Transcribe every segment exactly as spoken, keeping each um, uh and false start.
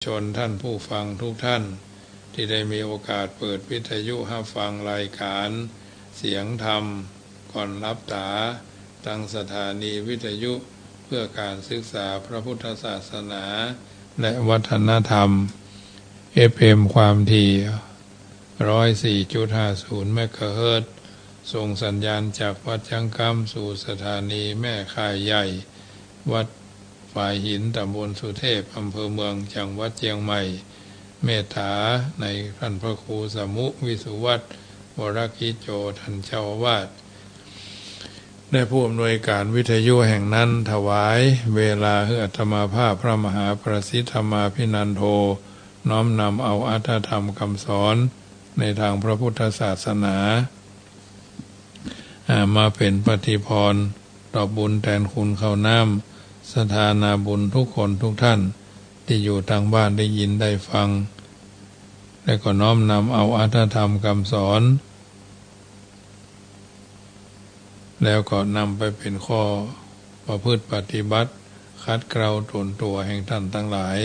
ชนท่านผู้ฟังทุกท่าน ที่ได้มีโอกาสเปิดวิทยุรับฟังรายการเสียงธรรมก่อนหลับตา ทางสถานีวิทยุเพื่อการศึกษาพระพุทธศาสนา และวัฒนธรรม เอฟเอ็ม ความถี่ ร้อยสี่จุดห้าศูนย์ เมกะเฮิรตซ์ ส่งสัญญาณจากวัดจังกำสู่สถานีแม่ข่ายใหญ่ วัดฝายหิน ตำบลสุเทพ อำเภอเมือง จังหวัดเชียงใหม่ เมตตาในท่านพระครูสมุ วิสุวัฒน์ วรกิจโจ ท่านเจ้าอาวาส และผู้อำนวยการวิทยุแห่งนั้น ถวายเวลาให้อาตมาภาพพระมหาประสิทธิ์ธรรมาภินันโท น้อมนำเอาอรรถธรรมคำสอนในทางพระพุทธศาสนา อ่า มาเป็นปฏิพรตอบบุญแทนคุณข้าวน้ำ สถานาบุญทุกคนทุกท่าน ที่อยู่ทางบ้านได้ยินได้ฟัง และก็น้อมนำเอาอรรถธรรมคำสอน แล้วก็นำไปเป็นข้อประพฤติปฏิบัติ ขัดเกลาตนตัวแห่งท่านทั้งหลาย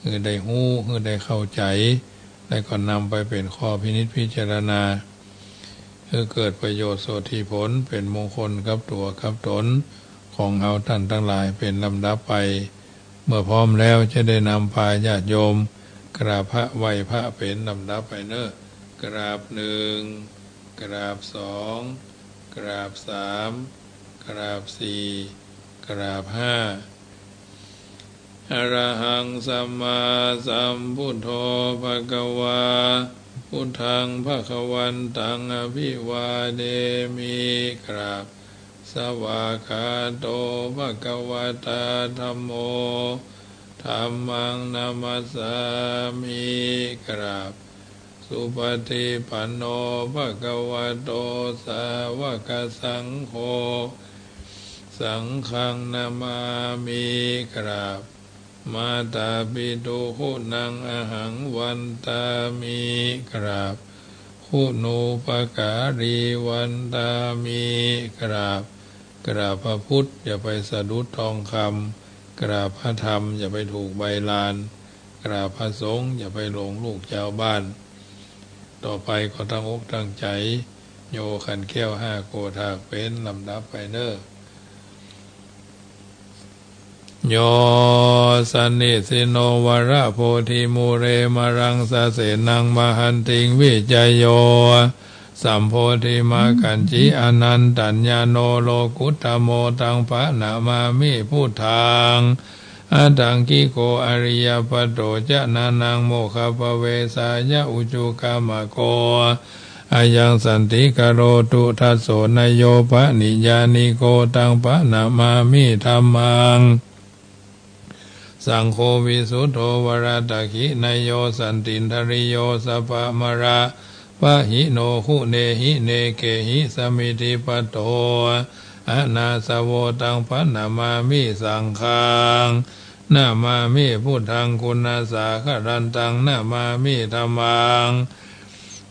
ให้ได้รู้ ให้ได้เข้าใจ และก็นำไปเป็นข้อพินิจพิจารณา ให้เกิดประโยชน์โสตถีผล เป็นมงคลกับตัวกับตนของเฮาท่านทั้งหลายเป็นลำดับไป เมื่อพร้อมแล้วจะได้นำพาญาติโยมกราบพระไหว้พระเป็นลำดับไปเนอะ กราบหนึ่ง กราบสอง กราบสาม กราบสี่ กราบห้า Arahaṃ sammāsambuddho bhagavā, buddhaṃ bhagavantaṃ abhivādemi. กราบ Svākkhāto bhagavatā dhammo, dhammaṃ namassāmi. กราบ Supaṭipanno bhagavato sāvakasaṅgho, saṅghaṃ namāmi. กราบ Mātāpituguṇaṃ ahaṃ vandāmi. กราบ Guṇūpakārī vandāmi. กราบ กราบพระพุทธอย่าไปสะดุดทองคำ กราบพระธรรมอย่าไปถูกใบลาน กราบพระสงฆ์อย่าไปหลงลูกชาวบ้าน ต่อไปก็ตั้งอกตั้งใจ โยขันแก้วห้าโกฏากเป็นลำดับไปเนอะ Yo sannisinno varabodhimūle, māraṃ sasenaṃ mahantiṃ, vijayo sambodhimakkhañci, anantajāṇo lokuttamo, taṃ paṇamāmi buddhaṃ. Aṭṭhaṅgiko ariyapatho janānaṃ, mokkhappavesāya ujukamaggo, ayaṃ santikaro duṭṭhaso, nayo paṇiyāniko, taṃ paṇamāmi dhammaṃ. Saṅgho visuddho varadakkhiṇeyyo, santindriyo sabbamalappahīno, guṇehi nekehi samiddhipatto anāsavo, taṃ paṇamāmi saṅghaṃ. Namāmi buddhaṃ guṇasāgarantaṃ, namāmi dhammaṃ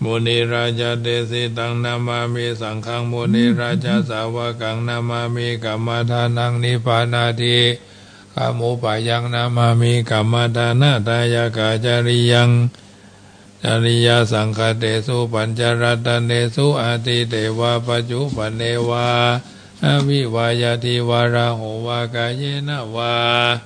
munirājadesitaṃ, namāmi saṅghaṃ munirājasāvakaṃ, namāmi kammadānaṃ nibbānādi kamupāyaṃ, namāmi kammadānadāyakācariyaṃ. Cariyasaṅkhātesu pañcaratane su, atīte vā paccuppane vā, abhivāyati vārāho vā, kāyena vā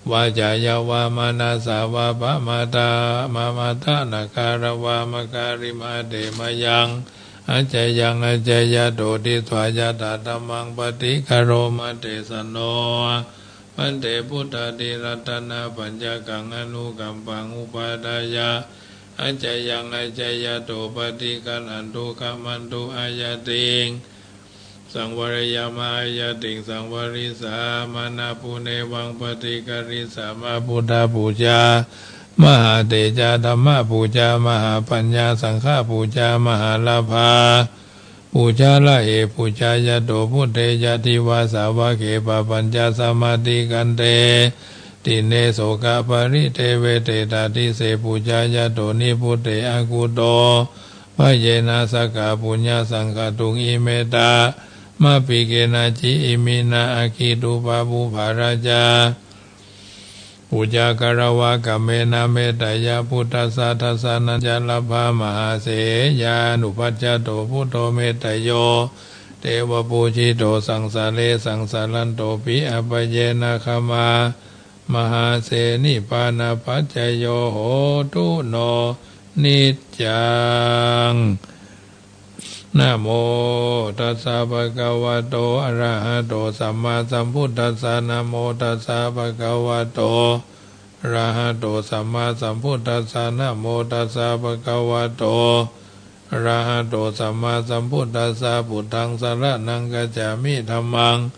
vācāya vā manasā vā, pamātā pamātānakārā vā, makarimaṭe mayaṃ accayaṃ accayato disvā, yathādhammaṃ paṭikaroma desanno. Bhante buddhāti ratanapañcakaṃ, anukampaṃ upādāya, accayaṃ accayato paṭiggaṇhantu, khamantu ayatiṃ, saṃvareyama ayatiṃ, saṃvarissāma, na punevaṃ paṭiggaṇhissāma. Buddhapūjā mahātejā, dhammapūjā mahāpaññā, saṅghapūjā mahālābhā, pūjā rahe pūjāyato, buddhe yādivā sāvake, pāpañca samādikkhante, dīne sokaparideveṭe, tādise pūjāyato, nibbude akutto bhayena, sakkaṃ puññasaṅkhātuṃ, imettā mappi kenaci iminā, aggi dubbabhū bārajā Pūjā gārava kammena metteyya buddhassa dassanāya labhā. Mahāseyyanupajato buddho metteyyo devapūjito saṃsāre saṃsārantopi āpayena khamā mahāsenipānapaccayo hotu no niccaṃ. Namo tassa bhagavato arahato sammāsambuddhassa. Namo tassa bhagavato arahato sammāsambuddhassa. Namo tassa bhagavato arahato sammāsambuddhassa. Buddhaṃ saraṇaṃ gacchāmi. Dhammaṃ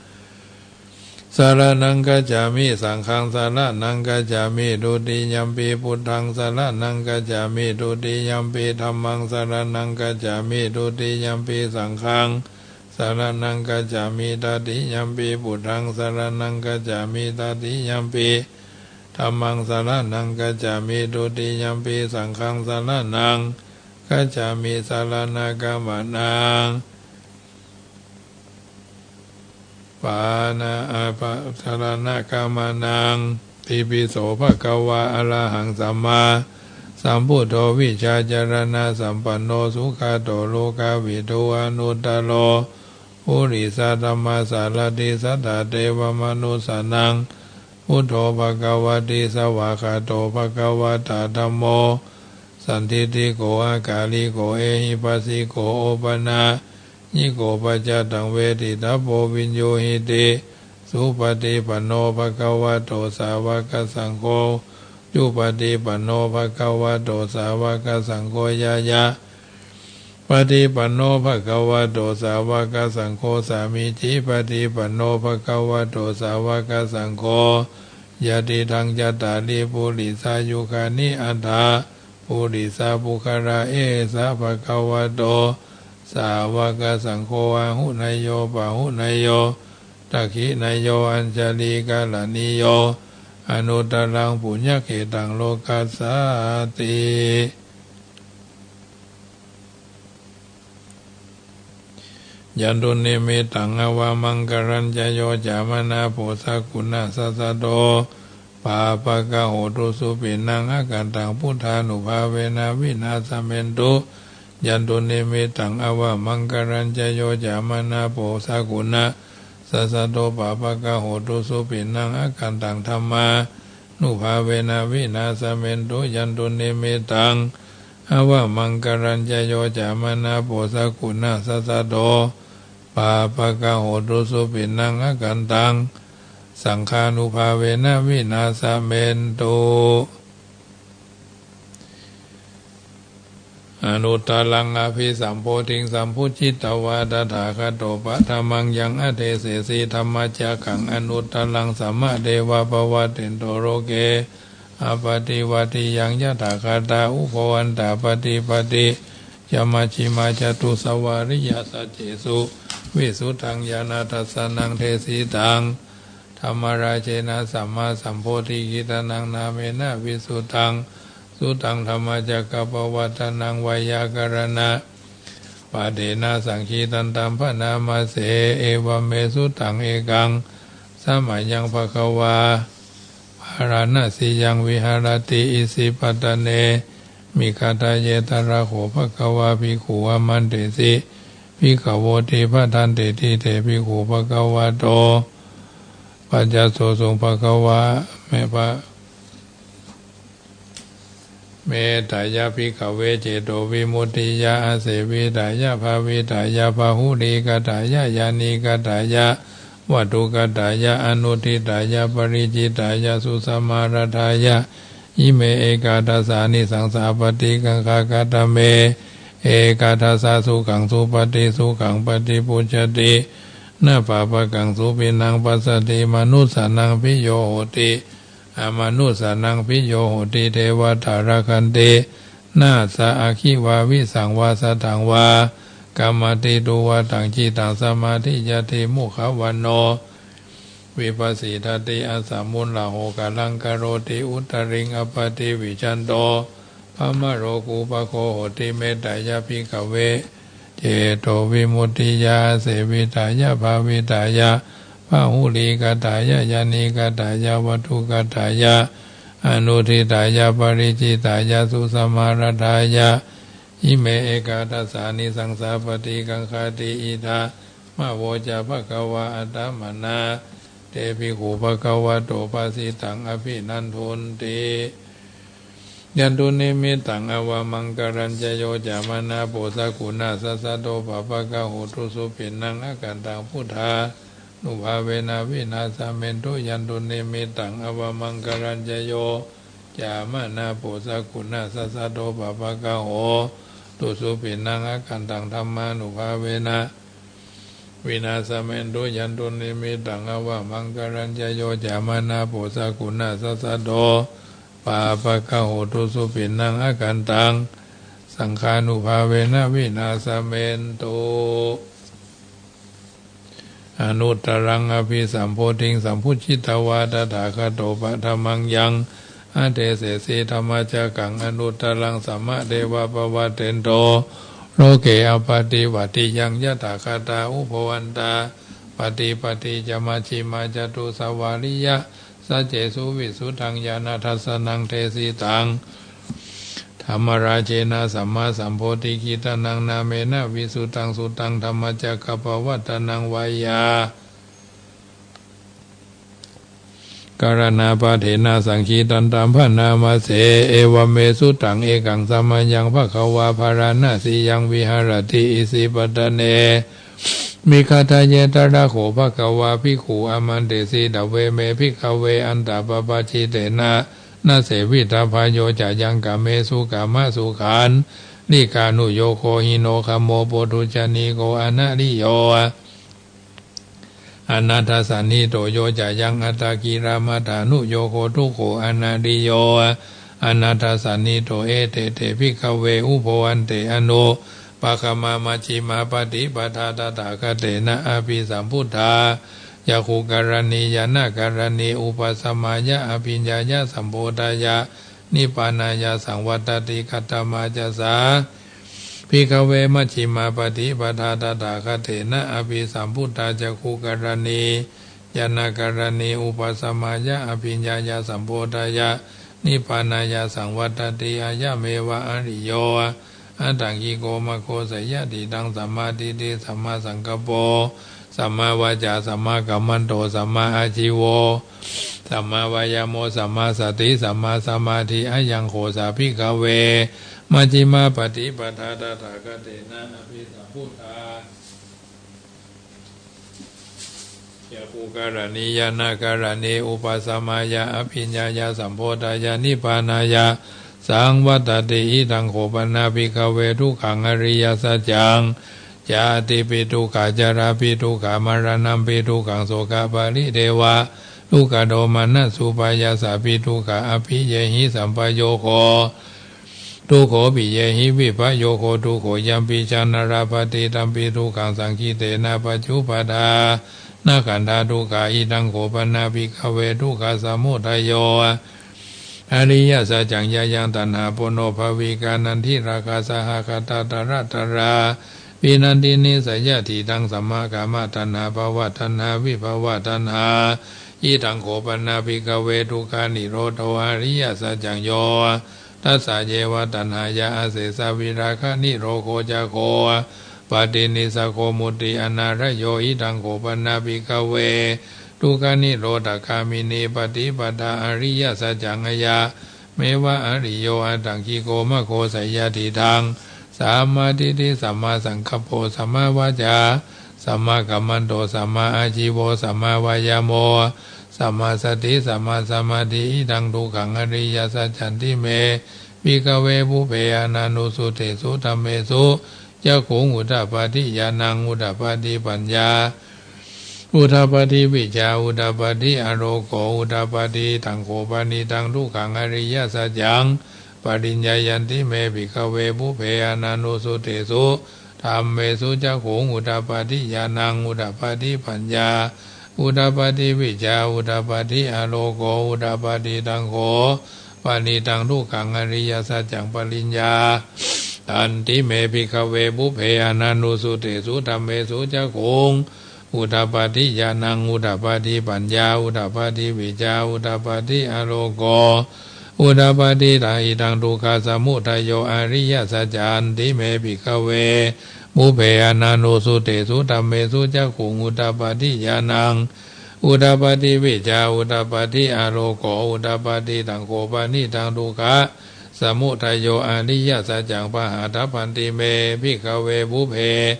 saraṇaṃ gacchāmi. Saṅghaṃ saraṇaṃ gacchāmi. Dutiyampi buddhaṃ saraṇaṃ gacchāmi. Dutiyampi dhammaṃ saraṇaṃ gacchāmi. Dutiyampi saṅghaṃ saraṇaṃ gacchāmi. Tatiyampi buddhaṃ saraṇaṃ gacchāmi. Tatiyampi dhammaṃ saraṇaṃ gacchāmi. Dutiyampi saṅghaṃ saraṇaṃ gacchāmi. Saraṇagamanaṃ pana apa saraṇagamanaṃ. Itipi so bhagavā arahaṃ sammāsambuddho vijjācaraṇasampanno sugato lokavidū anuttaro purisadammasārathi satthā devamanussānaṃ buddho bhagavāti. Svākkhāto bhagavatā dhammo sandiṭṭhiko akāliko ehipassiko opanayiko paccattaṃ veditabbo viññūhīti. Supaṭipanno bhagavato sāvakasaṅgho, ujupaṭipanno bhagavato sāvakasaṅgho, ñāyapaṭipanno bhagavato sāvakasaṅgho, sāmīcipaṭipanno bhagavato sāvakasaṅgho, yadidaṃ cattāri purisayugāni aṭṭha purisapuggalā, esa bhagavato sāvakasaṅgho, āhuneyyo pāhuneyyo dakkhiṇeyyo añjalikaraṇīyo anuttaraṃ puññakkhettaṃ lokassāti. Yandunnimittaṃ avamaṅgalañca yo cāmanāpo sakuṇassa saddo pāpaggaho dussupinaṃ akantaṃ buddhānubhāvena vināsamentu. Yandunnimittaṃ avamaṅgalañca yo cāmanāpo sakuṇassa saddo pāpaggaho dussupinaṃ akantaṃ dhammānubhāvena vināsamentu. Yandunnimittaṃ avamaṅgalañca yo cāmanāpo sakuṇassa saddo pāpaggaho dussupinaṃ akantaṃ saṅghānubhāvena vināsamentu. Anuttaraṃ abhisambodhiṃ sambujjhitvā tathāgato paṭhamaṃ yaṃ adesesi dhammacakkaṃ anuttaraṃ sammādeva pavattento loke appaṭivattiyaṃ. Yathākatā ubho antā paṭipatti ca majjhimā catussavāriyasaccesu visuddhaṃ ñāṇadassanaṃ desitaṃ dhammarājena sammāsambodhighidanaṃ nāmena visuddhaṃ suttaṃ dhammacakkappavattanaṃ veyyākaraṇapaṭena saṅgītantam bhaṇāma se. Evaṃ me sutaṃ. Ekaṃ samayaṃ bhagavā bārāṇasiyaṃ viharati isipatane migadāye. Tatra kho bhagavā bhikkhū āmantesi bhikkhavoti. Bhadanteti te bhikkhū bhagavato paccassosuṃ. Bhagavā me bha- Mettāya bhikkhave cetovimuttiyā āsevitāya bhāvitāya bahulīkatāya yānīkatāya vatthukatāya anuṭṭhitāya paricitāya susamāraddhāya. Ime ekādasānisaṃsā paṭikaṅkhā. Katame ekādasā? Sukhaṃ supati, sukhaṃ paṭibujjhati, na pāpakaṃ supinaṃ passati, manussānaṃ piyo hoti, amanussānaṃ piyo hoti, devatā rakkhanti, nāssa aggi vā visaṃ vā satthaṃ vā kamati, tuvaṭaṃ cittaṃ samādhiyati, mukhavaṇṇo vippasīdati, asammuḷho kālaṃ karoti, uttariṃ appaṭivijjhanto brahmalokūpago hoti. Mettāya bhikkhave cetovimuttiyā āsevitāya bhāvitāya bahulīkatāya, yaṇīkatāya, vatthukatāya, anuṭṭhitāya, paricitāya, susamāraddhāya. Ime ekādasānisaṃsā paṭikaṅkhāti. Idamavoca bhagavā. Attamanā te bhikkhū bhagavato bhāsitaṃ abhinandunti. Yandunnimittaṃ avamaṅgalañca, yo cāmanāpo sakuṇassa saddo, pāpaggaho dussupinaṃ akantaṃ, buddhānubhāvena vināsamentu. Yandunnimittaṃ avamaṅgalañca, yo cāmanāpo sakuṇassa saddo, pāpaggaho dussupinaṃ akantaṃ, dhammānubhāvena vināsamentu. Yandunnimittaṃ avamaṅgalañca, yo cāmanāpo sakuṇassa saddo, pāpaggaho dussupinaṃ akantaṃ, saṅghānubhāvena vināsamentu. Anuttaraṃ abhisambodhiṃ sambujjhitvā tathāgato, paṭhamaṃ yaṃ adesesi dhammacakkaṃ anuttaraṃ, samā devā pavattento loke appaṭivattiyaṃ. Yathākatā ubbho antā paṭipatti ca, majjhimā catusavariyā saccesu visuddhaṃ ñāṇadassanaṃ desitaṃ dhammarājena sammāsambodhikittanaṃ nāmena visuddhaṃ suttaṃ dhammacakkappavattanaṃ, vāyākaraṇapāṭhena saṅgītantaṃ bhaṇāma se. Evaṃ me sutaṃ. Ekaṃ samayaṃ bhagavā bārāṇasiyaṃ viharati isipatane migadāye. Tatra kho bhagavā bhikkhū āmantesi: Dveme, bhikkhave, antā pabbajitena na sevitabbā. Yo cāyaṃ kāmesu kāmasukhallikānuyogo hīno gammo pothujjaniko anariyo anatthasañhito, yo cāyaṃ attakilamathānuyogo dukkho anariyo anatthasañhito. Ete te, bhikkhave, ubho ante anupagamma majjhimā paṭipadā tathāgatena abhisambuddhā cakkhukaraṇī ñāṇakaraṇī upasamāya abhiññāya sambodhāya nibbānāya saṃvattati. Katamā ca sā, bhikkhave, majjhimā paṭipadā tathāgatena abhisambuddhā cakkhukaraṇī ñāṇakaraṇī upasamāya abhiññāya sambodhāya nibbānāya saṃvattati? Ayameva ariyo aṭṭhaṅgiko maggo. Seyyathīdaṃ: sammādiṭṭhi sammāsaṅkappo sammāvācā sammākammanto sammāājīvo sammāvāyāmo sammāsati sammāsamādhi. Ayaṃ kho sā, bhikkhave, majjhimā paṭipadā tathāgatena abhisambuddhā cakkhukaraṇī ñāṇakaraṇī upasamāya abhiññāya sambodhāya nibbānāya saṃvattati. Idaṃ kho pana, bhikkhave, dukkhaṃ ariyasaccaṃ. Jātipi dukkhā, jarāpi dukkhā, maraṇampi dukkhaṃ, sokaparidevadukkhadomanassupāyāsāpi dukkhā, appiyehi sampayogo dukkho, piyehi vippayogo dukkho, yampicchaṃ na labhati tampi dukkhaṃ, saṅkhittena pañcupādānakkhandhā dukkhā. Idaṃ kho pana, bhikkhave, dukkhasamudayo ariyasaccaṃ. Yāyaṃ taṇhā ponobbhavikā nandirāgasahagatā tarattarābhinandinī, seyyathīdaṃ: sammākāmataṇhā bhavataṇhā vibhavataṇhā. Idaṃ kho pana, bhikkhave, dukkhanirodho ariyasaccaṃ. Yo tassāyeva taṇhāya asesavirāganirodho cāgo paṭinissaggo mutti anālayo. Idaṃ kho pana, bhikkhave, dukkhanirodhagāminī paṭipadā ariyasaccaṃ. Ayameva ariyo aṭṭhaṅgiko maggo. Seyyathīdaṃ: sammādiṭṭhi sammāsaṅkappo sammāvācā sammākammanto sammāājīvo sammāvāyāmo sammāsati sammāsamādhi. Idaṃ dukkhaṃ ariyasaccanti me, bhikkhave, pubbe ananussutesu dhammesu cakkhuṃ udapādi ñāṇaṃ udapādi paññā udapādi vijjā udapādi āloko udapādi. Idaṃ kho panidaṃ dukkhaṃ ariyasaccaṃ pariññeyyanti me, bhikkhave, pubbe ananussutesu dhammesu cakkhuṃ udapādi ñāṇaṃ udapādi paññā udapādi vijjā udapādi āloko udapādi. Idaṃ kho panidaṃ dukkhaṃ ariyasaccaṃ pariññātanti me, bhikkhave, pubbe ananussutesu dhammesu cakkhuṃ udapādi ñāṇaṃ udapādi paññā udapādi vijjā udapādi āloko udapādi. Taṃ idaṃ dukkhasamudayo ariyasaccanti me bhikkhave pubbe ananussutesu dhammesu cakkhuṃ udapādi ñāṇaṃ udapādi vijjā udapādi āloko udapādi. Taṃ kho panidaṃ dukkhasamudayo ariyasaccaṃ pahātabbanti me bhikkhave pubbe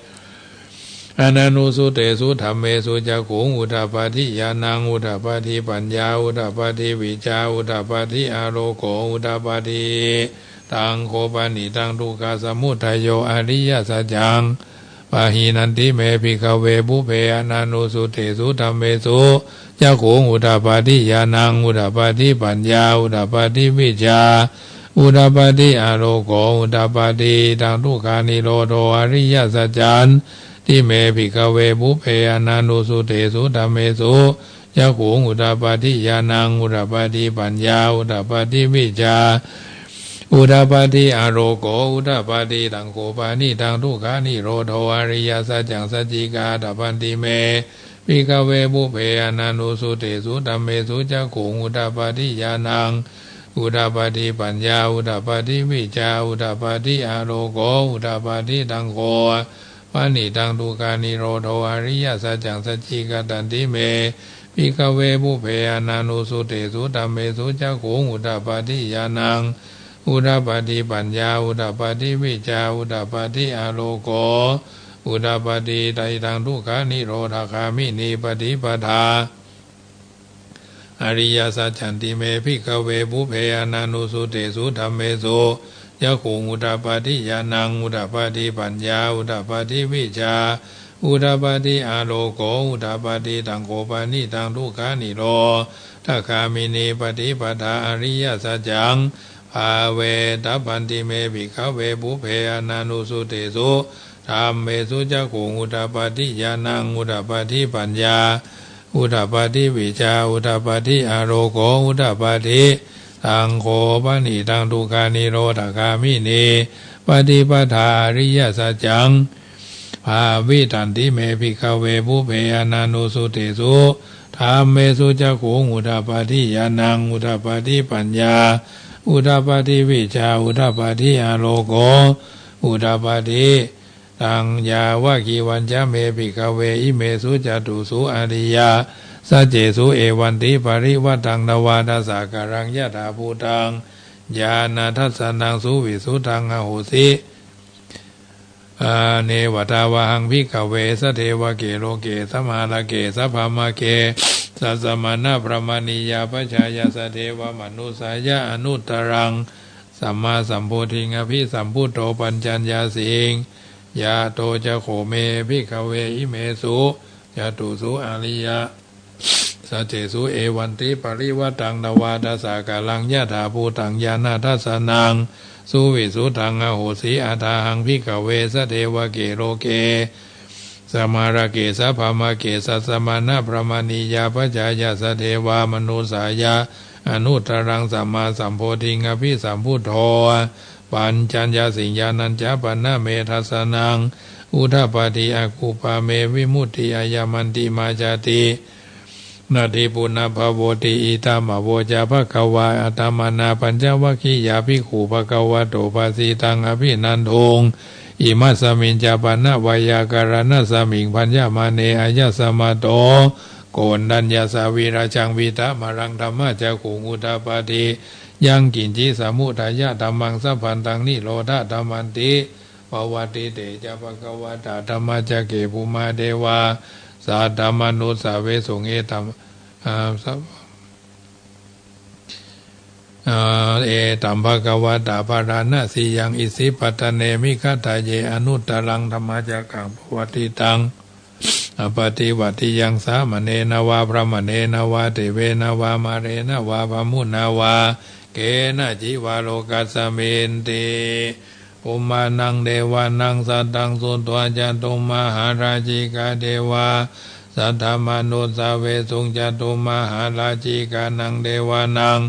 ananussutesu dhammesu cakkhuṃ udapādi ñāṇaṃ udapādi paññā udapādi vijjā udapādi āloko udapādi. Taṃ kho panidaṃ dukkhasamudayo ariyasaccaṃ pahīnanti me bhikkhave pubbe ananussutesu dhammesu cakkhuṃ udapādi ñāṇaṃ udapādi paññā udapādi vijjā udapādi āloko udapādi. Taṃ dukkhanirodho ariyasaccanti me bhikkhave pubbe ananussutesu dhammesu cakkhuṃ udapādi ñāṇaṃ udapādi paññā udapādi vijjā udapādi āloko udapādi. Taṃ kho panidaṃ dukkhanirodho ariyasaccaṃ sacchikātabbanti me bhikkhave pubbe ananussutesu dhammesu cakkhuṃ udapādi ñāṇaṃ udapādi paññā udapādi vijjā udapādi āloko udapādi. Taṃ kho panidaṃ dukkhanirodho ariyasaccaṃ sacchikatanti me bhikkhave pubbe ananussutesu dhammesu cakkhuṃ udapādi ñāṇaṃ udapādi paññā udapādi vijjā udapādi āloko udapādi. Taṃ idaṃ dukkhanirodhagāminī paṭipadā ariyasaccanti me bhikkhave pubbe ananussutesu dhammesu cakkhuṃ udapādi ñāṇaṃ udapādi paññā udapādi vijjā udapādi āloko udapādi. Taṃ kho panidaṃ dukkhanirodhagāminī paṭipadā ariyasaccaṃ bhāvetabbanti me bhikkhave pubbe ananussutesu dhammesu cakkhuṃ udapādi ñāṇaṃ udapādi paññā udapādi vijjā udapādi āloko udapādi. Taṃ kho panidaṃ dukkhanirodhagāminī paṭipadā ariyasaccaṃ bhāvitanti me bhikkhave pubbe ananussutesu dhammesu cakkhuṃ udapādi ñāṇaṃ udapādi paññā udapādi vijjā udapādi āloko udapādi. Taṃ yāvakīvañca me bhikkhave imesu catūsu ariyasaccesu evantiparivaṭṭaṃ dvādasākāraṃ yathābhūtaṃ ñāṇadassanaṃ suvisuddhaṃ ahosi. Neva tāvāhaṃ bhikkhave sadevake loke samārake sabrahmake sassamaṇabrāhmaṇiyā pajāya sadevamanussāya anuttaraṃ sammāsambodhiṃ abhisambuddho paccaññāsiṃ. Yato ca kho me bhikkhave imesu catūsu ariyasaccesu evantiparivaṭṭaṃ dvādasākāraṃ yathābhūtaṃ ñāṇadassanaṃ suvisuddhaṃ ahosi. Athāhaṃ bhikkhave sadevake loke samārake sabrahmake sassamaṇabrāhmaṇiyā pajāya sadevamanussāya anuttaraṃ sammāsambodhiṃ abhisambuddho paccaññāsiṃ. Yānañca pana me dassanaṃ udapādi akuppā me vimutti ayamantimā jāti natthi punabbhavoti. Idamavoca bhagavā. Attamanā pañcavaggiyā bhikkhū bhagavato bhāsitaṃ abhinanduṃ. Imasmiñca pana veyyākaraṇasmiṃ bhaññamāne āyasmato Koṇḍaññassa virajaṃ vītamalaṃ dhammacakkhuṃ udapādi: yaṅkiñci samudayadhammaṃ sabbantaṃ nirodhadhammanti. Pavattite ca bhagavatā dhammacakke bhummā devā saddamanussāvesuṃ. Etaṃ, ā, sa-, ā, etaṃ bhagavatā bārāṇasiyaṃ isipatane migadāye anuttaraṃ dhammacakkaṃ pavattitaṃ appaṭivattiyaṃ samaṇena vā brāhmaṇena vā devena vā mārena vā brahmunā vā kenaci vā lokasminti. Bhummānaṃ devānaṃ saddaṃ sutvā cātummahārājikā devā saddamanussāvesuṃ. Cātummahārājikānaṃ devānaṃ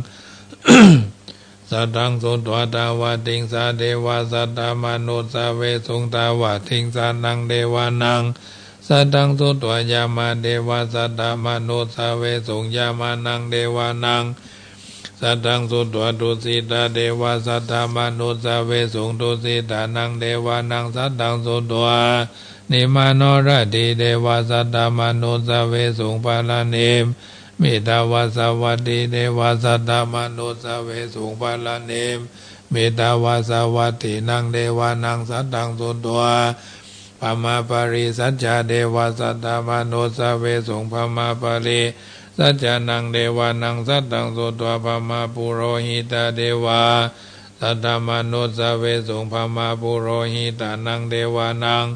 saddaṃ sutvā tāvatiṃsā devā saddamanussāvesuṃ. Tāvatiṃsānaṃ devānaṃ Saddaṃ sutvā yāmā devā saddamanussāvesuṃ. Yāmānaṃ devānaṃ saddaṃ sutvā tusitā devā saddamanussāvesuṃ. Tusitānaṃ devānaṃ saddaṃ sutvā nimmānaratī devā saddamanussāvesuṃ. Paranimmitavasavattī devā saddamanussāvesuṃ. Paranimmitavasavattīnaṃ devānaṃ saddaṃ sutvā brahmapārisajjā devā saddamanussāvesuṃ. Brahmapārisajjānaṃ devānaṃ saddaṃ sutvā brahmapurohitā devā saddamanussāvesuṃ. Brahmapurohitānaṃ devānaṃ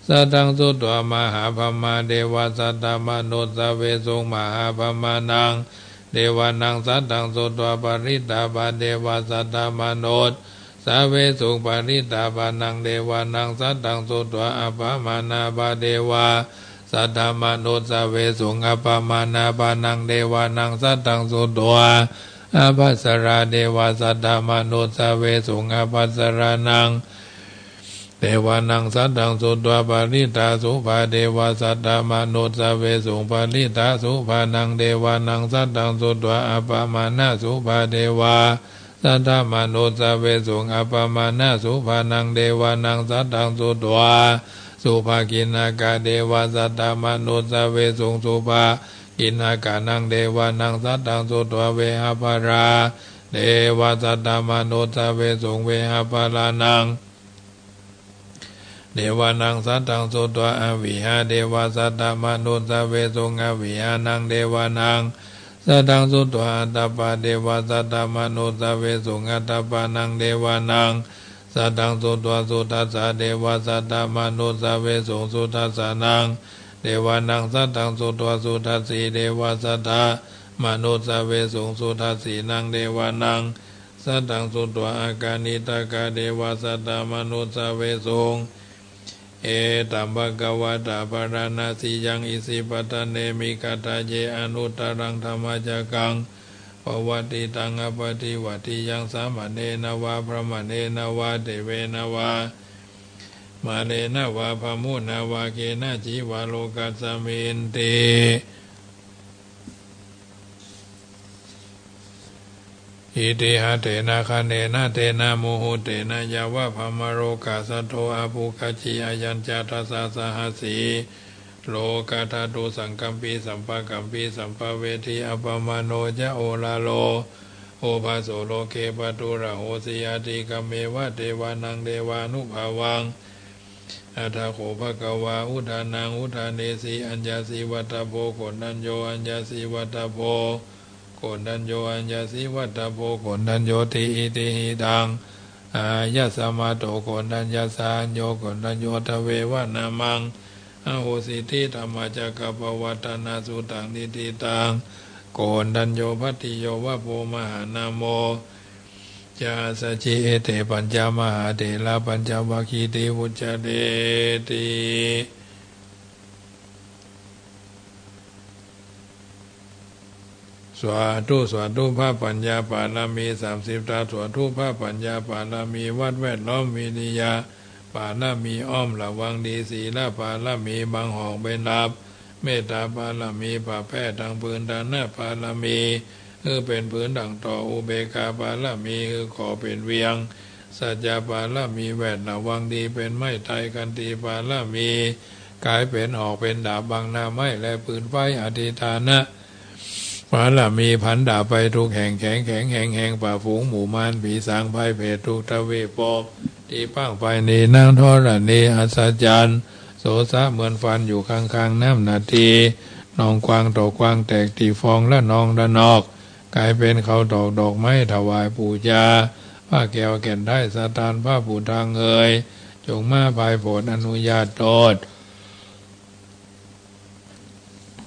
saddaṃ sutvā mahābrahmā devā saddamanussāvesuṃ. Mahābrahmānaṃ devānaṃ saddaṃ sutvā parittābhā devā saddamanussāvesuṃ. Parittābhānaṃ devānaṃ saddaṃ sutvā appamāṇābhā devā saddamanussāvesuṃ. Appamāṇābhānaṃ devānaṃ saddaṃ sutvā ābhassarā devā saddamanussāvesuṃ. Ābhassarānaṃ devānaṃ saddaṃ sutvā parittasubhā devā saddamanussāvesuṃ. Parittasubhānaṃ devānaṃ saddaṃ sutvā appamāṇasubhā devā saddamanussāvesuṃ. Appamāṇasubhānaṃ devānaṃ saddaṃ sutvā subhakiṇhakā devā saddamanussāvesuṃ. Subhakiṇhakānaṃ devānaṃ saddaṃ sutvā vehapphalā devā saddamanussāvesuṃ. Vehapphalānaṃ devānaṃ saddaṃ sutvā avihā devā saddamanussāvesuṃ. Avihānaṃ devānaṃ saddaṃ sutvā atappā devā saddamanussāvesuṃ. Atappānaṃ devānaṃ saddaṃ sutvā sudassā devā saddamanussāvesuṃ. Sudassānaṃ devānaṃ saddaṃ sutvā sudassī devā saddamanussāvesuṃ. Sudassīnaṃ devānaṃ saddaṃ sutvā akaniṭṭhakā devā saddamanussāvesuṃ. Etaṃ bhagavatā bārāṇasiyaṃ isipatane migadāye anuttaraṃ dhammacakkaṃ pavattitaṃ appaṭivattiyaṃ samaṇena vā brāhmaṇena vā devena vā mārena vā brahmunā vā kenaci vā lokasminti. Itiha tena khaṇena tena muhuttena yāva brahmalokā saddo abbhuggacchi. Ayañca dasasahassī lokadhātu saṅkampi sampakampi sampavedhi. Appamāṇo ca oḷāro obhāso loke pāturahosi atikkammeva devānaṃ devānubhāvaṃ. Atha kho bhagavā udānaṃ udānesi: Aññāsi vata bho Koṇḍañño, aññāsi vata bho Koṇḍañño, aññāsi vata bho Koṇḍaññoti. Itihidaṃ āyasmato Koṇḍaññassa añño Koṇḍañño tveva nāmaṃ ahosīti. Dhammacakkappavattana suttaṃ. Niṭṭhitaṃ Koṇḍañño bhaddiyo va bho mahānāmo ca āsajī. Ete pañca mahātherā pañcavagīti vuccare ti. Sādhu sādhu พระปัญญาบารมีสามสิบทัศน์ สādhu พระปัญญาบารมีวัดแวดล้อม วิริยะบารมีอ้อมระวังดี ศีลบารมีบังหอกเบญรับ เมตตาบารมีปรับแพร่ทั้งพื้น ฐานะบารมีคือเป็นพื้นดั่งต่อ อุเบกขาบารมีคือก่อเป็นเวียง สัจจะบารมีแวดระวังดีเป็นไม้ไท ขันติบารมีกลายเป็นหอกเป็นดาบบังหน้าไม้และปืนไฟ อธิฏฐานะบารมีพันดาบไปทุกแห่ง แข็งแข็งแหงแหง ปราบฝูงหมู่มารผีสางภัยเปรตทุกทวีปภพ ที่บ้างไฟนี้นางธรณีอัศจรรย์ โสสะเหมือนฟันอยู่ข้างๆน้ำนาที หนองกว้างตกกว้างแตก ที่ฟองละนองระนอก กลายเป็นเขาตอกดอกไม้ถวายปูจา พระแก้วแก่นได้สถานพระผู้ทางเอ่ย จงมาภายโปรดอนุญาตโทษ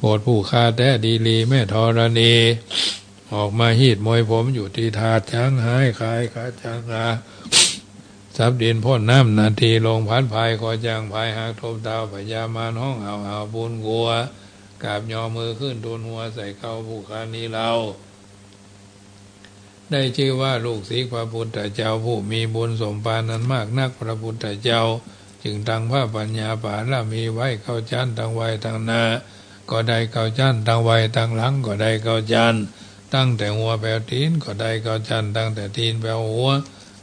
โปรดผู้ข้าแท้ดีหลีแม่ธรณี ออกมาฮีดมวยผมอยู่ที่ธาตุช้างหายขายขาดช้างหา สับดินพ่นน้ำนาทีลงพัดพายคอจางพายหักทบเท้าพญามารฮ้องเอาเอาปูนกัว กราบยอมือขึ้นทูลหัวใส่เขาผู้ข้านี้เล่า ได้ชื่อว่าลูกศิษย์พระพุทธเจ้าผู้มีบุญสมภารนั้นมากนัก พระพุทธเจ้า ซึ่งตั้งพระปัญญาบารมีไว้ เก้าชั้นทั้งไว้ทั้งหน้า ก็ได้เก้าชั้นทั้งไว้ทั้งหลัง ก็ได้เก้าชั้น ตั้งแต่หัวแผวตีน ก็ได้เก้าชั้น ตั้งแต่ตีนแผวหัว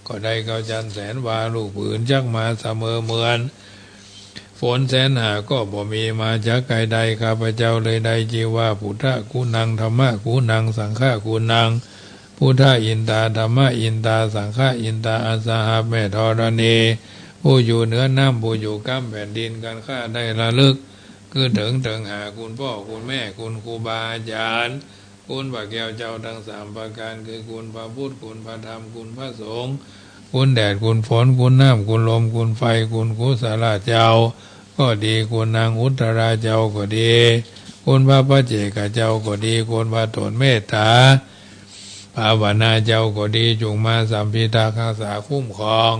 ก็ได้เก้าชั้นแสนวา ลูกผืนจักมาเสมอเหมือน ฝนแสนหาก็บ่มีมาจากไกลใด ข้าพเจ้าเลยได้ชื่อว่า พุทธกุณัง ธรรมกุณัง สังฆกุณัง พุทธอินทา ธรรมอินทา สังฆอินทา อัสสหัสแม่ธรณี ผู้อยู่เหนือน้ำ ผู้อยู่ก้ำแผ่นดินกัน ข้าได้ระลึก คือเถิงเถิงหาคุณพ่อคุณแม่ คุณครูบาอาจารย์ คุณพระแก้วเจ้าทั้งสามประการ คือคุณพระพุทธ คุณพระธรรม คุณพระสงฆ์ คุณแดด คุณฝน คุณน้ำ คุณลม คุณไฟ คุณกุศลาเจ้า ก็ดี คุณนางอุตตราเจ้าก็ดี คุณพระปัจเจกเจ้าก็ดี คุณพระตนเมตตา ภาวนาเจ้าก็ดี จงมาสัมพิทักษ์รักษาคุ้มครอง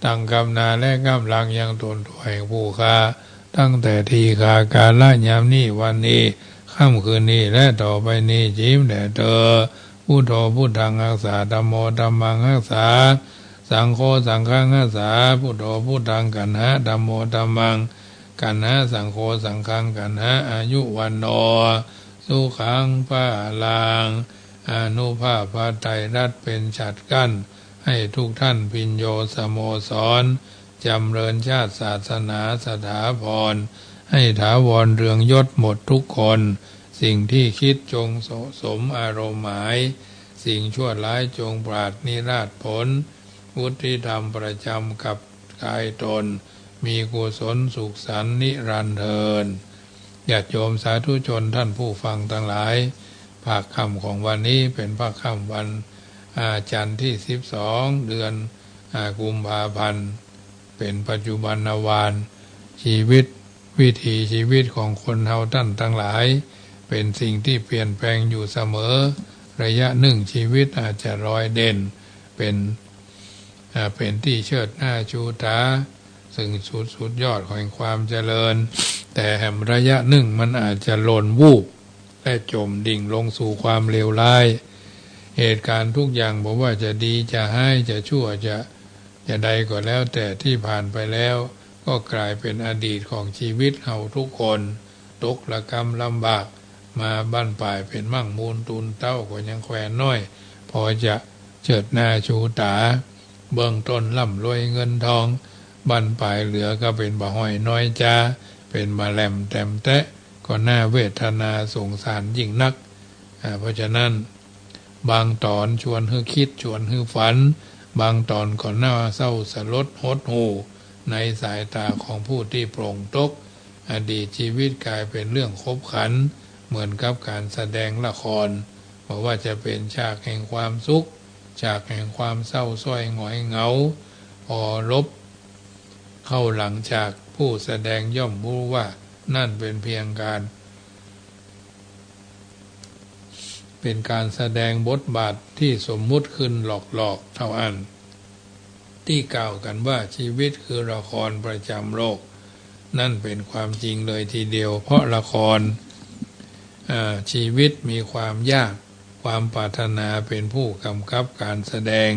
ตั้งกำนาและกำลังยังตนตัวแห่งผู้ข้า ตั้งแต่ทีฆากาละยามนี้ วันนี้ ค่ำคืนนี้ และต่อไปนี้ จริงแด่เธอ พุทโธ พุทธัง รักษา ธัมโม ธัมมัง รักษา สังโฆ สังฆัง รักษา พุทโธ พุทธัง กัณหะ ธัมโม ธัมมัง กัณหะ สังโฆ สังฆัง กัณหะ อายุ วัณโณ สุขัง พลัง อานุภาพพระไตรรัตน์เป็นฉัตรกั้น ให้ทุกท่าน พิญโย สโมสร จำเริญชาติศาสนาสถาพร ให้ถาวรเรืองยศหมดทุกคน สิ่งที่คิดจงสมอารมณ์หมาย สิ่งชั่วร้ายจงปราดนิราศผล วุฒิธรรมประจำกับกายตน มีกุศลสุขสันต์นิรันดร์เทอญ ญาติโยมสาธุชนท่านผู้ฟังทั้งหลาย ภาคค่ำของวันนี้เป็นภาคค่ำวันอาจันทร์ที่สิบสอง เดือนอากุมภาพันธ์ เป็นปัจจุบันนวาน ชีวิต วิถีชีวิตของคนเฮาท่านทั้งหลาย เป็นสิ่งที่เปลี่ยนแปลงอยู่เสมอ ระยะหนึ่งชีวิตอาจจะลอยเด่น เป็นอ่าเป็นที่เชิดหน้าชูตา ซึ่งสุดสุดยอดแห่งความเจริญ แต่แหมระยะหนึ่งมันอาจจะหล่นวูบ และจมดิ่งลงสู่ความเลวร้าย เหตุการณ์ทุกอย่างบ่ว่าจะดีจะฮ้ายจะชั่วจะจะใดก็แล้วแต่ที่ผ่านไปแล้ว ก็กลายเป็นอดีตของชีวิตเฮาทุกคน ตกระกำลำบากมาบั้นปลายเป็นมั่งมูลตูนเต้าก็ยังแควนน้อย พอจะเชิดหน้าชูตา เบื้องต้นร่ำรวยเงินทอง บั้นปลายเหลือก็เป็นบ่าห้อยน้อยจา เป็นบ่าแหลมแตมแตะ ก็น่าเวทนาสงสารยิ่งนัก อ่า เพราะฉะนั้น บางตอนชวนหื้อคิดชวนหื้อฝัน บางตอนก็น่าเศร้าสลดหดหู่ ในสายตาของผู้ที่ปลงตก อดีตชีวิตกลายเป็นเรื่องขบขัน เหมือนกับการแสดงละคร บ่ว่าจะเป็นฉากแห่งความสุข ฉากแห่งความเศร้าส้อยหงอยเหงา พอลบเข้าหลังฉาก ผู้แสดงย่อมรู้ว่านั่นเป็นเพียงการ เป็นการแสดงบทบาทที่สมมุติขึ้นหลอกๆ เท่าอั้น ที่กล่าวกันว่าชีวิตคือละครประจำโลก นั่นเป็นความจริงเลยทีเดียว เพราะละคร อ่า ชีวิตมีความยาก ความปรารถนาเป็นผู้กำกับการแสดง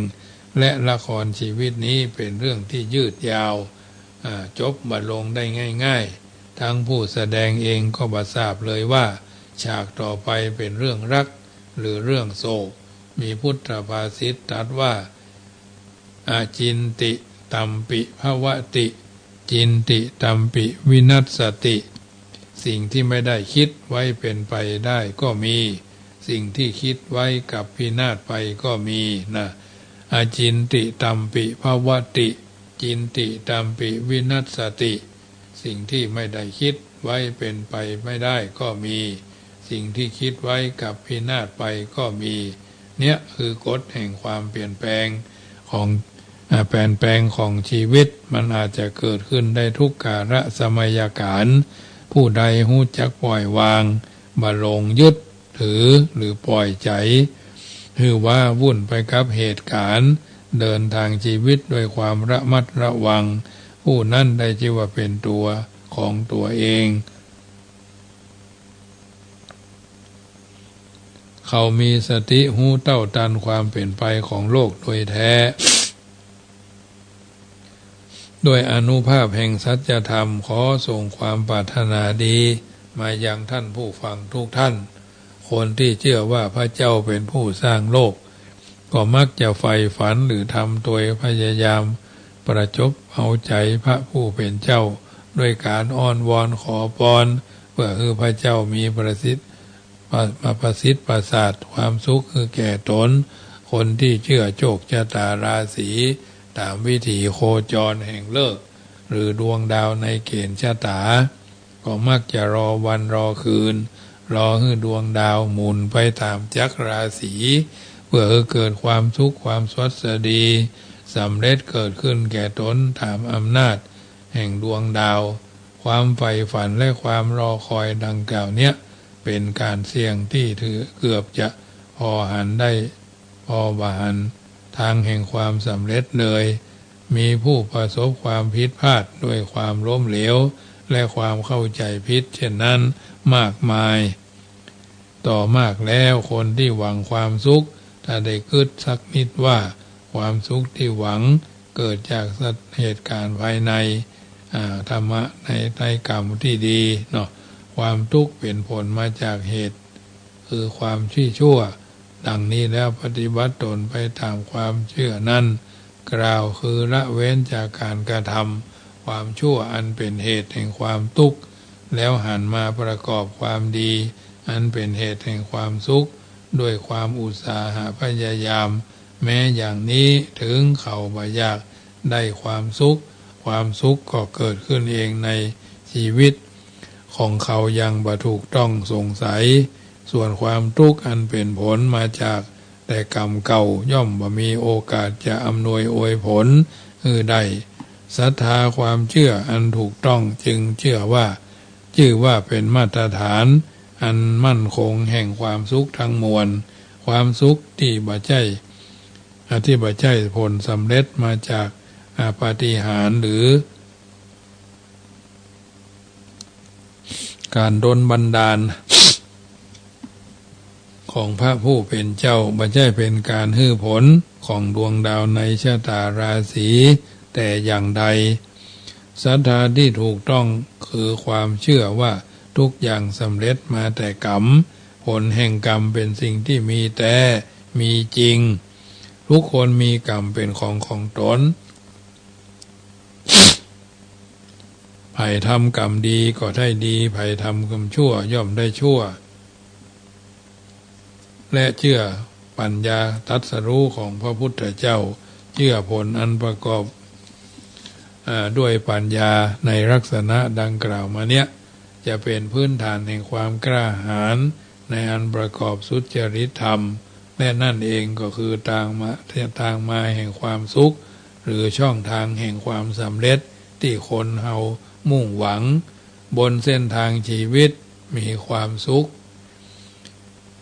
และละครชีวิตนี้เป็นเรื่องที่ยืดยาว อ่า จบบ่ลงได้ง่ายๆ ทั้งผู้แสดงเองก็บ่ทราบเลยว่า ฉากต่อไปเป็นเรื่องรัก หรือเรื่องโศก มีพุทธภาษิตตรัสว่า อาจินติตัมปิภวติ จินติตัมปิวินัสสติ สิ่งที่ไม่ได้คิดไว้เป็นไปได้ก็มี สิ่งที่คิดไว้กลับพินาศไปก็มีนะ อาจินติตัมปิภวติ จินติตัมปิวินัสสติ สิ่งที่ไม่ได้คิดไว้เป็นไปไม่ได้ก็มี สิ่งที่คิดไว้กลับพินาศไปก็มี เนี่ยคือกฎแห่งความเปลี่ยนแปลงของ อ่า เปลี่ยนแปลงของชีวิต มันอาจจะเกิดขึ้นได้ทุกกาลสมัยกาล ผู้ใดฮู้จักปล่อยวาง บ่หลงยึดถือหรือปล่อยใจ หื้อว้าวุ่นไปกับเหตุการณ์ เดินทางชีวิตด้วยความระมัดระวัง ผู้นั้นได้ชื่อว่าเป็นตัวของตัวเอง เขามีสติฮู้เท่าทันความเปลี่ยนไปของโลกโดยแท้ ด้วยอานุภาพแห่งสัจธรรม ขอส่งความปรารถนาดีมายังท่านผู้ฟังทุกท่าน คนที่เชื่อว่าพระเจ้าเป็นผู้สร้างโลก ก็มักจะใฝ่ฝันหรือทำโดยพยายามประจบเอาใจพระผู้เป็นเจ้า ด้วยการอ้อนวอนขอพร เพื่อให้พระเจ้ามีประสิทธิ์ ประประสิทธิ์ประสาทความสุขคือแก่ตน คนที่เชื่อโชคชะตาราศี ตามวิถีโคจรแห่งฤกษ์ หรือดวงดาวในเกณฑ์ชะตา ก็มักจะรอวันรอคืน รอให้ดวงดาวหมุนไปตามจักรราศี เพื่อให้เกิดความสุขความสวัสดี สำเร็จเกิดขึ้นแก่ตนตามอำนาจแห่งดวงดาว ความใฝ่ฝันและความรอคอยดังกล่าวเนี้ย เป็นการเสี่ยงที่ถือเกือบจะพอหันได้ พอบ่หันทางแห่งความสำเร็จเลย มีผู้ประสบความผิดพลาดด้วยความล้มเหลว และความเข้าใจผิดเช่นนั้นมากมาย ต่อมากแล้วคนที่หวังความสุข ถ้าได้กึ๊ดสักนิดว่าความสุขที่หวังเกิดจากเหตุการณ์ภายใน อ่า ธรรมะใน ในกรรมที่ดีเนาะ ความทุกข์เป็นผลมาจากเหตุ คือความที่ชั่ว ดังนี้แล้วปฏิบัติตนไปตามความเชื่อนั้น กล่าวคือละเว้นจากการกระทำความชั่วอันเป็นเหตุแห่งความทุกข์ แล้วหันมาประกอบความดี อันเป็นเหตุแห่งความสุข ด้วยความอุตสาหะพยายาม แม้อย่างนี้ถึงเขาบ่อยากได้ความสุข ความสุขก็เกิดขึ้นเองในชีวิตของเขาอย่างบ่ถูกต้องสงสัย ส่วนความทุกข์อันเป็นผลมาจากแต่กรรมเก่า ย่อมบ่มีโอกาสจะอำนวยอวยผลหื้อได้ ศรัทธาความเชื่ออันถูกต้องจึงเชื่อว่า ชื่อว่าเป็นมาตรฐานอันมั่นคงแห่งความสุขทั้งมวล ความสุขที่บ่ใช่ ที่บ่ใช่ผลสำเร็จมาจาก อ่า ปาฏิหาริย์หรือ การดลบันดาล ของพระผู้เป็นเจ้า บ่ใช่เป็นการหื้อผลของดวงดาวในชะตาราศีแต่อย่างใด ศรัทธาที่ถูกต้องคือความเชื่อว่าทุกอย่างสำเร็จมาแต่กรรม ผลแห่งกรรมเป็นสิ่งที่มีแท้ มีจริง ทุกคนมีกรรมเป็นของของตน ใครทำกรรมดีก็ได้ดี ใครทำกรรมชั่วย่อมได้ชั่ว และเชื่อปัญญาตรัสรู้ของพระพุทธเจ้า เชื่อผลอันประกอบ อ่า ด้วยปัญญาในลักษณะดังกล่าวมาเนี้ย จะเป็นพื้นฐานแห่งความกล้าหาญในอันประกอบสุจริตธรรม และนั่นเองก็คือทางมา ทางมาแห่งความสุข หรือช่องทางแห่งความสำเร็จที่คนเฮามุ่งหวัง บนเส้นทางชีวิตมีความสุข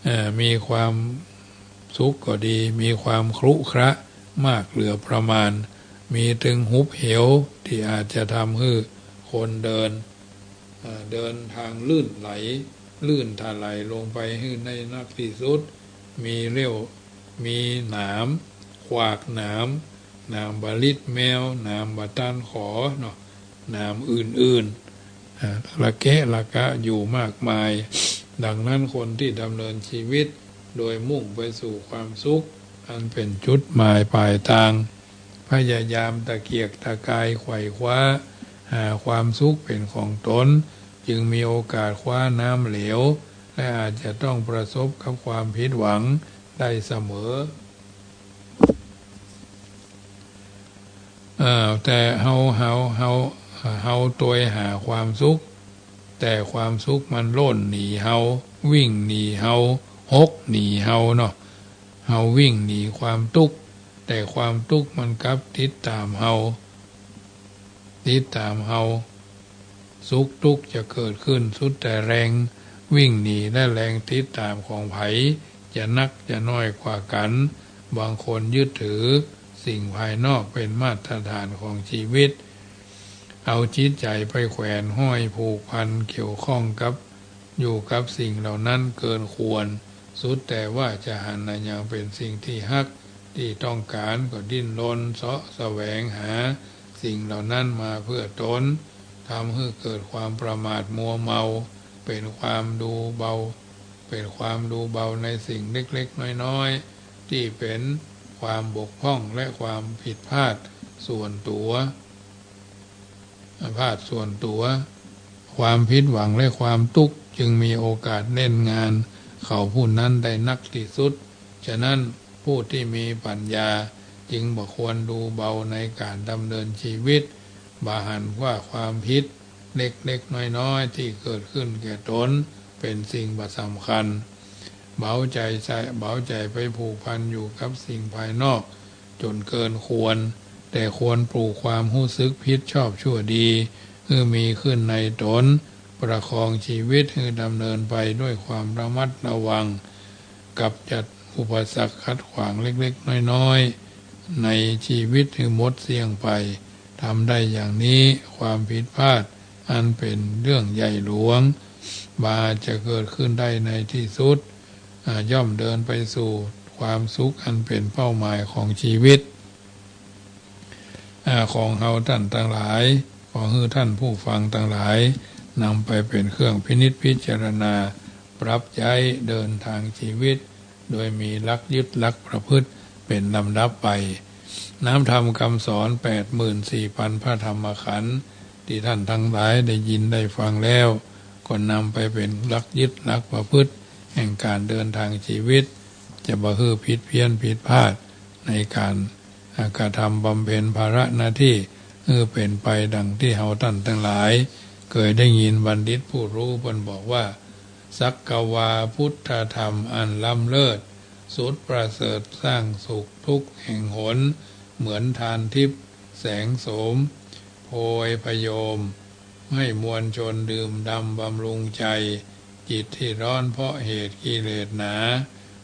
เอ่อ มีความสุขก็ดี มีความครุขระมากเหลือประมาณ มีถึงหุบเหวที่อาจจะทำให้คนเดิน เอ่อ เดินทางลื่นไหล ลื่นถลายลงไปให้ได้นักที่สุด มีเรี่ยว มีหนาม ขวากหนาม หนามบ่าริดแมว หนามบ่าต้านขอเนาะ หนามอื่นๆ อ่า ระเกะระกะอยู่มากมาย ดังนั้นคนที่ดำเนินชีวิตโดยมุ่งไปสู่ความสุข อันเป็นจุดหมายปลายทาง พยายามตะเกียกตะกายไขว่คว้าหาความสุขเป็นของตน จึงมีโอกาสคว้าน้ำเหลว และอาจจะต้องประสบกับความผิดหวังได้เสมอ เอ่อ แต่เฮา เฮา เฮา เฮาตวยหาความสุข แต่ความสุขมันโล่นหนีเฮา วิ่งหนีเฮา หกหนีเฮาเนาะ เฮาวิ่งหนีความทุกข์ แต่ความทุกข์มันกลับติดตามเฮา ติดตามเฮา สุขทุกข์จะเกิดขึ้นสุดแต่แรงวิ่งหนีและแรงติดตามของใผ จะนักจะน้อยกว่ากัน บางคนยึดถือสิ่งภายนอกเป็นมาตรฐานของชีวิต เอาจิตใจไปแขวนห้อยผูกพันเกี่ยวข้องกับ อยู่กับสิ่งเหล่านั้นเกินควร สุดแต่ว่าจะหันอันหยังเป็นสิ่งที่ฮัก ที่ต้องการก็ดิ้นรนเสาะแสวงหา สิ่งเหล่านั้นมาเพื่อตน ทำให้เกิดความประมาทมัวเมา เป็นความดูเบา เป็นความดูเบาในสิ่งเล็กๆ น้อยๆ ที่เป็นความบกพร่องและความผิดพลาดส่วนตัว พลาดส่วนตัว ความผิดหวังและความทุกข์จึงมีโอกาสเล่นงานเขาผู้นั้นได้นักที่สุด ฉะนั้นผู้ที่มีปัญญาจึงบ่ควรดูเบาในการดำเนินชีวิต บ่หันว่าความผิดเล็กๆ น้อยๆ ที่เกิดขึ้นแก่ตนเป็นสิ่งบ่สำคัญ เบาใจใส่ เบาใจไปผูกพันอยู่กับสิ่งภายนอกจนเกินควร แต่ควรปลูกความรู้สึกผิดชอบชั่วดี ให้มีขึ้นในตน ประคองชีวิตให้ดำเนินไปด้วยความระมัดระวัง กำจัดอุปสรรคขัดขวางเล็กๆ น้อยๆ ในชีวิตให้หมดเสี้ยงไป ทำได้อย่างนี้ ความผิดพลาดอันเป็นเรื่องใหญ่หลวง บ่อาจจะเกิดขึ้นได้ในที่สุด อ่า ย่อมเดินไปสู่ความสุขอันเป็นเป้าหมายของชีวิต อ่า ของเฮาท่านทั้งหลาย ขอให้ท่านผู้ฟังทั้งหลาย นำไปเป็นเครื่องพินิจพิจารณา ปรับใช้เดินทางชีวิต โดยมีหลักยึดหลักประพฤติเป็นลำดับไป น้ำธรรมคำสอน แปดหมื่นสี่พัน พระธรรมขันธ์ ที่ท่านทั้งหลายได้ยินได้ฟังแล้ว ก็นำไปเป็นหลักยึดหลักประพฤติแห่งการเดินทางชีวิต จะบ่ให้ผิดเพี้ยนผิดพลาดในการกระทำบำเพ็ญภาระหน้าที่ ให้เป็นไปดังที่เฮาท่านทั้งหลาย เคยได้ยินบัณฑิตผู้รู้เพิ่นบอกว่า สักกวาพุทธธรรมอันล้ำเลิศ สุดประเสริฐสร้างสุขทุกแห่งหน เหมือนทานทิพย์แสงโสม โพยพโยม ให้มวลชนดื่มด่ำบำรุงใจ จิตที่ร้อนเพราะเหตุกิเลสหนา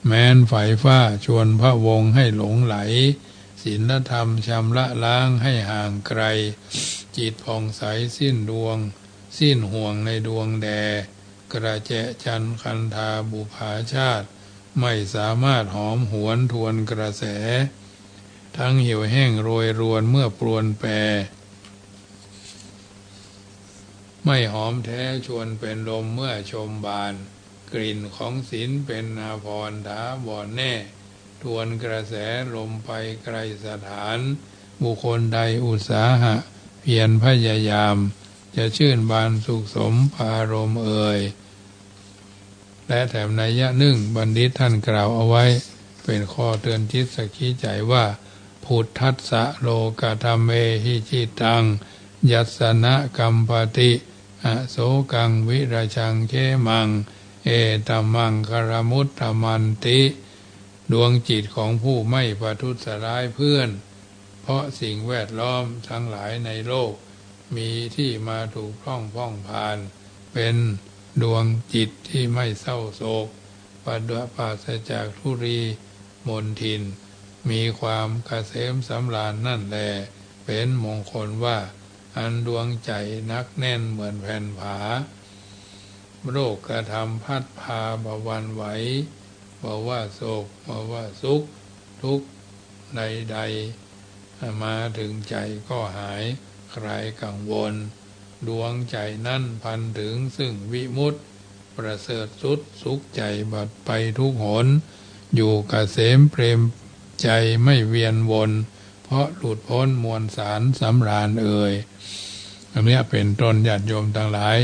แม้นไฟฟ้าชวนพะวงให้หลงไหล ศีลธรรมชำระล้างให้ห่างไกล จิตผ่องใสสิ้นดวง สิ้นห่วงในดวงแด กระแจจันคันธาบุปผาชาติ ไม่สามารถหอมหวนทวนกระแส ทั้งเหี่ยวแห้งโรยรวนเมื่อปรวนแปร ไม่หอมแท้ชวนเป็นลมเมื่อชมบาน กลิ่นของศีลเป็นอาภรณ์ถาวรแน่ ทวนกระแสลมไปไกลสถาน บุคคลใดอุตสาหะเพียรพยายาม จะชื่นบานสุขสมปารมณ์เอ่ย และแถมนัยยะหนึ่ง บัณฑิตท่านกล่าวเอาไว้ เป็นข้อเตือนจิตสักขีใจว่า Phuṭṭhassa lokadhammehi cittaṃ, yassa na kampati asokaṃ virajaṃ khemaṃ, etam maṅgalamuttamanti. ดวงจิตของผู้ไม่ประทุษร้ายเพื่อน เพราะสิ่งแวดล้อมทั้งหลายในโลก มีที่มาถูกพร่องพร่องผ่าน เป็นดวงจิตที่ไม่เศร้าโศก ปราศจากทุลีมลทิน มีความเกษมสำราญนั่นแล เป็นมงคลว่า อันดวงใจหนักแน่นเหมือนแผ่นผา โรคกระทำพัดพาบ่หวั่นไหว บ่ว่าโศก บ่ว่าสุข ทุกข์ใดๆ มาถึงใจก็หายคลายกังวล ดวงใจนั้นพันถึงซึ่งวิมุตติ ประเสริฐสุดสุขใจบัดไปทุกหน อยู่เกษมเปรมใจไม่เวียนวน เพราะหลุดพ้นมวลสารสำราญเอ่ย อันเนี้ยเป็นต้น ญาติโยมทั้งหลาย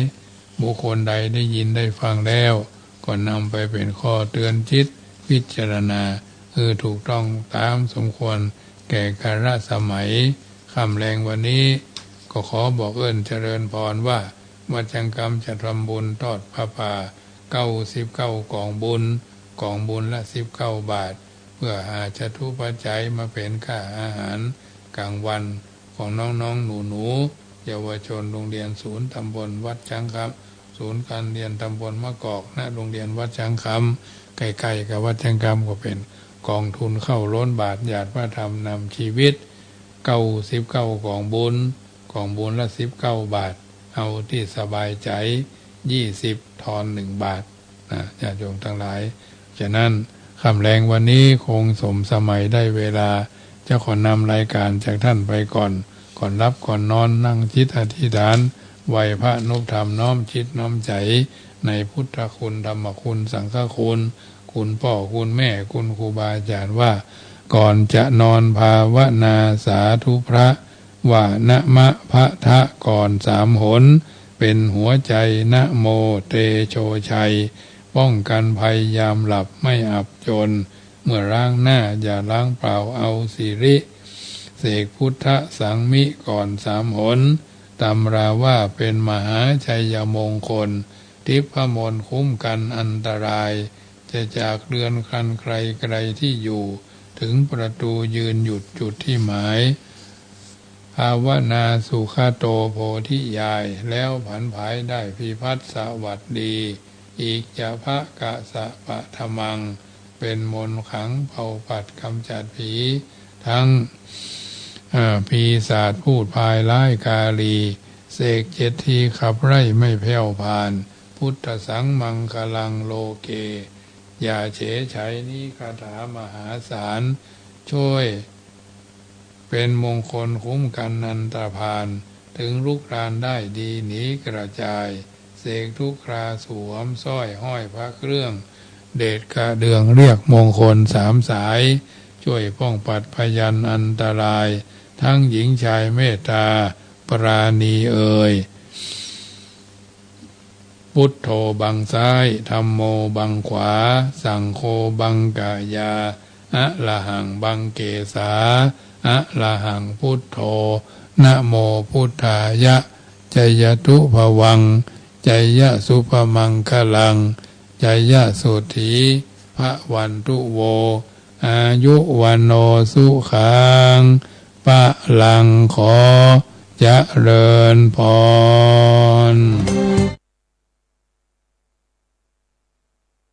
บุคคลใดได้ยินได้ฟังแล้ว ก็นำไปเป็นข้อเตือนจิตพิจารณา คือถูกต้องตามสมควรแก่กาลสมัย ค่ำแลงวันนี้ ก็ขอบอกเอิ้นเจริญพรว่า วัดจังกำจะทำบุญทอดผ้าป่า เก้าสิบเก้า กองบุญ กองบุญละ สิบเก้า บาท เพื่อหาจตุปัจจัยมาเป็นค่าอาหารกลางวันของน้องๆ หนูๆ เยาวชนโรงเรียนศูนย์ตำบลวัดจังกำ ศูนย์การเรียนตำบลมะกอก ณ โรงเรียนวัดจังกำ ใกล้ๆ กับวัดจังกำ ก็เป็นกองทุนข้าวล้นบาตร ญาติพระธรรมนำชีวิต เก้าสิบเก้า กองบุญ กองบุญละ สิบเก้า บาท เอาที่สบายใจ ยี่สิบ ทอน หนึ่ง บาท นะ ญาติโยมทั้งหลาย ฉะนั้น ค่ำแลงวันนี้คงสมสมัยได้เวลา จะขอนำรายการจากท่านไปก่อน ข ก่อนหลับก่อนนอนนั่งจิตอธิษฐาน ไหว้พระนบธรรมน้อมจิตน้อมใจ ในพุทธคุณธรรมคุณสังฆคุณ คุณพ่อคุณแม่คุณครูบาอาจารย์ว่า ก่อนจะนอนภาวนาสาธุพระ ว่านะมะพะทะก่อนสามหน เป็นหัวใจนะโมเตโชชัย ป้องกันภัยยามหลับไม่อับจน เมื่อล้างหน้าอย่าล้างเปล่าเอาสิริ เสกพุทธสังมิก่อนสามหน ตำราว่าเป็นมหาชัยมงคล ทิพมนต์คุ้มกันอันตราย จะจากเรือนคลานใครไกลที่อยู่ ถึงประตูยืนหยุดจุดที่หมาย ภาวนาสุขโตโพธิญาณ แล้วผันผายได้พิพัฒน์สวัสดี อิจจะพะกะสะปะทะมัง เป็นมนต์ขลังเป่าปัดกำจัดผี ทั้ง เอ่อ ปีศาจพูดพายร้ายกาลี เสกเจ็ดทีขับไล่ไม่แผ่วผ่าน พุทธสังมังคลังโลเก อย่าเฉยใฉนี้คาถามหาศาล ช่วยเป็นมงคลคุ้มกันอันตรพาล ถึงลุกรานได้ดีหนีกระจาย เสกทุกคราสวมสร้อยห้อยพระเครื่อง เดชกระเดื่องเรียกมงคลสามสาย ช่วยป้องปัดพยันอันตราย ทั้งหญิงชายเมตตาปราณีเอ่ย พุทโธบังซ้าย ธัมโมบังขวา สังโฆบังกายา อะระหังบังเกสา อะระหังพุทโธ นะโมพุทธายะ จายะตุภวัง จายะสุภมังคลัง จายะสุธี ภะวันตุโว อายุวัณโณสุขัง พะลัง ขอเจริญพร